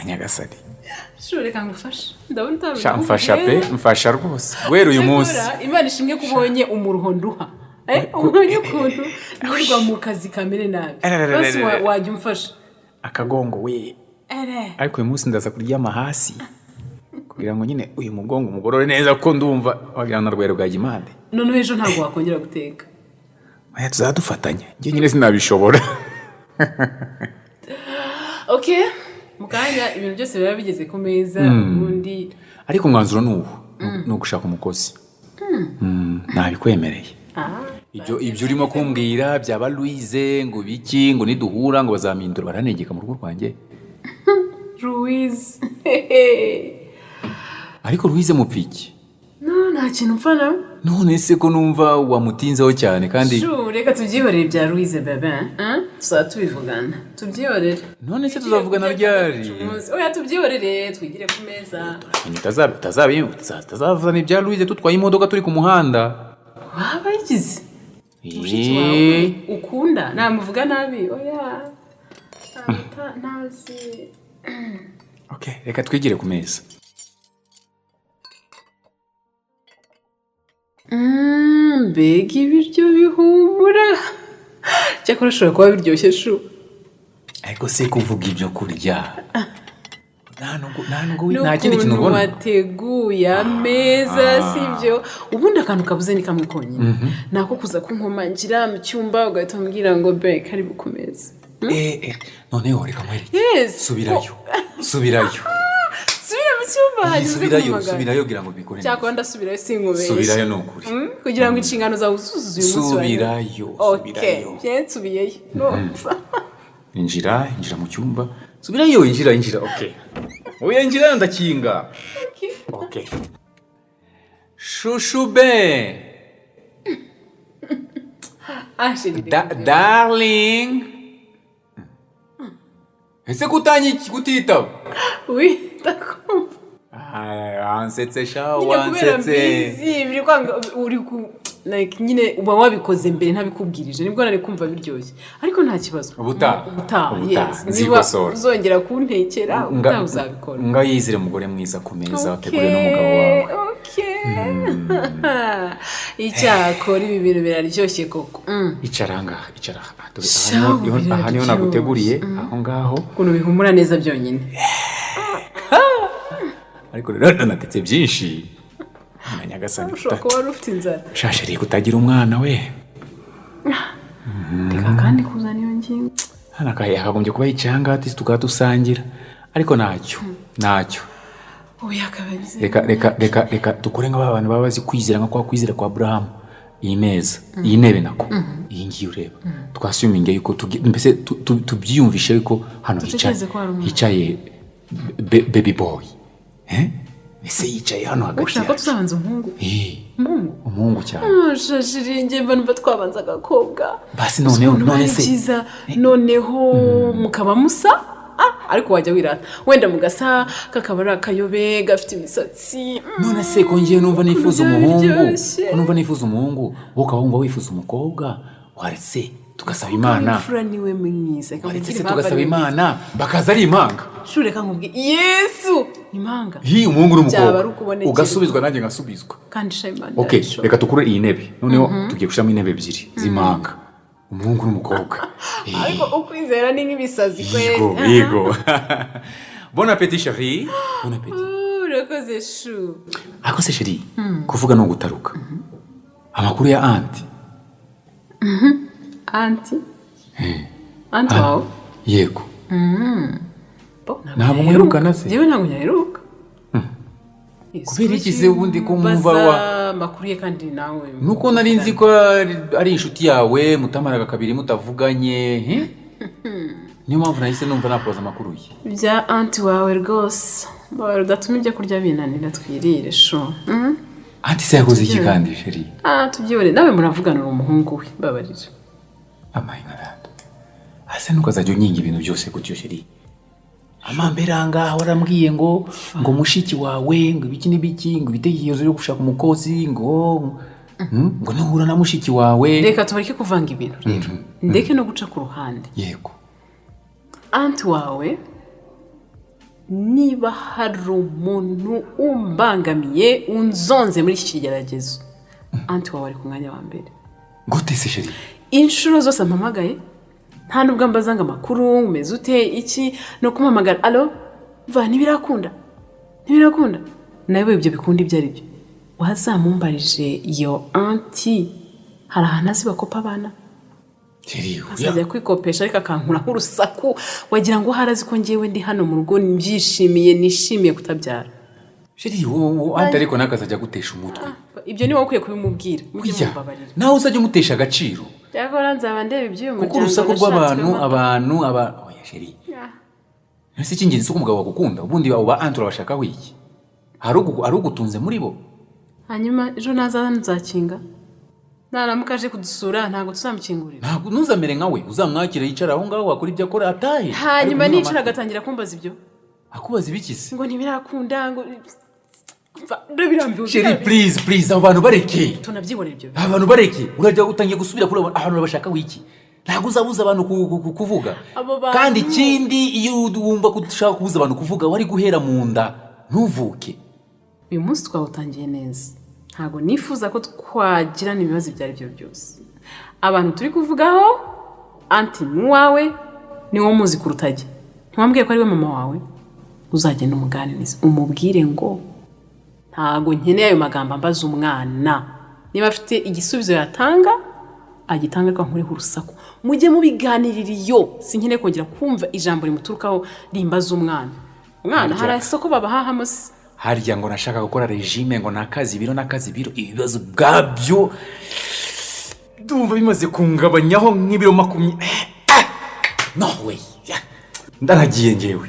Nyagasani. Chou, reka ngufashe, ndabona utabona. Sha, mfasha pe, mfasha rwose guhera uyu munsi. Cyakora, Imana ishimwe ko ubonye umuruho nduha. Ubonye ukuntu nirirwa mu kazi kamere nabi. Basi wajya umfasha. Akagongo we! Ere. Ariko uyu munsi ndaza kuryama hasi kugira ngo nyine uyu mugongo umugorore neza, kuko ndumva wagira ngo narwaye rubagimpande. Noneho ejo ntabwo wakongera guteka. Oya, tuzadufatanya, njye nyine sinabishobora. Okay, mu kanya ibintu byose biba bigeze ku meza ubundi. Ariko umwanzuro ni uwo, ni ugushaka umukozi. Nabikwemereye. Ibyo urimo kumbwira byaba Louise ngo biki, ngo niduhura ngo bazampindura, baranegeka mu rugo rwanjye. Louise. Ariko Louise mupfiki? No, nta kintu mpfa nawe. None se ko numva wamutinzeho cyane kandi? Chou, reka tubyihorere ibya Louise, bébé, hein? Tuzaba tubivugana, tubyihorere. None se tuzavugana ryari? Oya, tubyihorere, twigire ku meza. Utazavuzana ibya Louise tutwaye imodoka, turi ku muhanda. Waba yigize mushiki wawe ukunda, namuvuga nabi? Oya, ntazi. Okay, reka twigire ku meza. Mbega ibiryo bihumura! Cyakora ashobora kuba biryoshye, chou. Ariko se kuvuga ibyo kurya, nta nubwo nta kindi kintu N'ukuntu ubona. wateguye ameza, sibyo? Ubundi akantu kabuze ni kamwe konyine, ni ako kuza kunkomangira mu cyumba ugahita umbwira ngo: "Be, karibu ku meza." Noneho reka nkwereke. Yes. Subirayo, subirayo. Subira mu cyumba, hanyuma uze Subirayo. kumpamagara. Subirayo kugira ngo bikore neza. Cyakora ndasubirayo, sinkubeshye. Subirayo, ni ukuri. Kugira ngo inshingano zawe uzuzuze uyu munsi wa nyuma. Subirayo. Okay. Subirayo. Njye nsubiyeyo. Numva. Injira, injira mu cyumba, subirayo, injira, injira. Okay, oya, injira, ndakinga. Okay, chouchou be. Ah, chérie. Darling, ese kutanyi kutitaba? Oui, ndakumva. Ah, wansetse sha. Nyine kubera Wansetse. mbizi biri kwanga, uri ku like nyine uba wabikoze mbere ntabikubwirije, nibwo nari kumva biryoshye, ariko nta kibazo. Ubutaha. Ubutaha. Ubutaha, Yes, niba nzikosora. uzongera kuntekera ubutaha uzabikora. Nga yizire umugore mwiza ku meza, wateguriwe n'umugabo wawe. Okay, icyakora ibi bintu biraryoshye koko. Icara ahangaha, icara aha. Dore aha. Sha, Aha niho biraryoshye. naguteguriye aho ngaho. Ukuntu bihumura neza byonyine. Ariko rero natetse byinshi na Nyagasani. Ushobora kuba wari ufite inzara. Sha chérie, kutagira umwana we. Reka kandi kuzana iyo ngingo. Hano yakagombye kuba yicaye ahangaha, ati tukaba dusangira, ariko ntacyo, ntacyo. Ubu yakabagize. Reka, reka, reka, reka dukore nk'aba bantu baba bazi kwizera, nka kwa kwizera kwa Aburahamu. Iyi meza, iyi ntebe nako, iyi ngiyi ureba, twasuminge yuko mbese tubyiyumvishe yuko hano hicaye Dutekereze ko hari umwana. hicaye baby boy. Eh? Ese yicaye hano hagati Ushaka ko yacu. tuzabanza umuhungu? Eh, Umuhungu. Umuhungu cyane. Chérie, njye mba numva twabanza agakobwa. Basi noneho Ukuntu none ari se byiza, noneho mukaba musa. Ariko wajya wirata wenda mugasa, kakaba ari akayobe gafite imisatsi. None se ko ngiye numva nifuza Ukuntu byaba umuhungu, biryoshye. ko numva nifuza umuhungu, wowe ukaba wumva wifuza umukobwa, waretse tugasaba Imana? Imfura niwe mwiza. Reka Waretse nkubwire se impamvu tugasaba ari mwiza. Imana bakaza ari impanga? Chou, reka nkubwire, Yesu, impanga. Hi, umuhungu Byaba ari n'umukobwa. ukubonekerwa. Ugasubizwa nanjye ngasubizwa. Kandi sha, Imana Okay. irabishobora. Reka tukure iyi ntebe, noneho tugiye gushyiramo intebe ebyiri z'impanga, umuhungu n'umukobwa. Ariko ukwizera ni nk'ibisazi kwe. Yego, yego. Bon appétit, chérie, bon appétit. Urakoze, chou. Ariko se chérie, kuvuga ni ugutaruka, amakuru ya aunty? Aunty, aunty wawe? Yego. Bo, Ntabwo muherukana se? Njyewe ntabwo nyaheruka. Kubera iki se ubundi ko mwumva Amakuru ye kandi nawe? Nuko nari nzi ko ari inshuti yawe, mutamaraga kabiri mutavuganye, he? Niyo mpamvu nahise numva nakubaza amakuru ye. Bya aunty wawe rwose, mbabarira udatuma ibyo kurya binanira, twirire, chou. Aunty se yakoze iki kandi, chérie? Ah, tubyibone, nawe muravugana, uri umuhungu we, mbabarira. Amaye nka data, ase ntukazajya unkinga ibintu byose gutyo, chérie. Amambere ahangaha warambwiye ngo mushiki wawe ngo ibiki n'ibiki, ngo ibitekerezo byo gushaka umukozi, ngo nuhura na mushiki wawe. Reka tubareke kuvanga ibintu rero, ndeke no guca ku ruhande. Yego. Aunty wawe Niba hari umuntu umbangamiye, unzonze muri iki kigeragezo, aunty wawe ari ku mwanya wa mbere. Gute se, chérie? Inshuro zose ampamagaye, nta nubwo ambaza ngo amakuru, umeze ute, iki, ni ukumuhamagara: "Allo, va, ntibirakunda, ntibirakunda." Nawe ibyo bikunda ibyo ari byo, wazamumbarije iyo aunty, hari ahantu azi bakopa abana? Chérie, Azajya kwikopesha, ariko akankura nk'urusaku, wagira ngo hari azi ko ngewe ndi hano mu rugo mbyishimiye, nishimiye kutabyara. Chérie, wowe aunty ariko nawe akazajya agutesha umutwe. Ibyo ni wowe ukwiye kubimubwira, mujye Oya, mumbabarira. Nawe uzajya umutesha agaciro. Cyakora nzaba ndeba iby'uyu Kuko muryango urusaku rw'abantu nashatswemo. Abantu aba, oya chérie. Ese icy'ingenzi si uko umugabo bagukunda? Ubundi abo ba aunty urabashakaho iki? Hari ugutunze muri bo? Hanyuma ejo naza nzakinga, naramuka aje kudusura ntabwo tuzamukingurira. Ntabwo, ntuzamere nka we. Uzamwakira, yicara aho ngaho, wakora ibyo akora, atahe. Hanyuma Ariko nicara amatwi. agatangira kumbaza ibyo. Akubaza ibiki se? Ngo ntibirakunda, ngo ndabirambiwe. Chérie, please, please, abo bantu bareke. Tunabyihorera ibyo. Abantu bareke. Urajya utangiye gusubira kuri abo abantu, urabashaka wiki? Ntabwo uzabuza abantu kuvuga. Abo bantu- Kandi ikindi, iyo wumva ko ushaka kubuza abantu kuvuga, wari guhera mu nda, ntuvuke. Uyu munsi twawutangiye neza. Ntabwo nifuza ko twagirana ibibazo ibyo ari byo byose. Abantu turi kuvugaho, aunty ni uwawe, ni wowe umuzi kuruta jye. Ntiwambwiye ko ari we mama wawe? Uzagenda umuganirize, umubwire ngo ntabwo nkeneye ayo magambo ambaza umwana. Niba afite igisubizo yatanga, agitanga, ariko nkureho urusaku. Mujye mubiganirira iyo, sinkeneye kongera kumva ijambo rimuturukaho rimbaza umwana. Umwana hari isoko babahahamo se? Harya ngo nashaka gukora régime, ngo nakaze ibiro, nakaze ibiro. Ibibazo ubwabyo ndumva bimaze kungabanyaho nk'ibiro 20. No way, ndaragiye ngewe.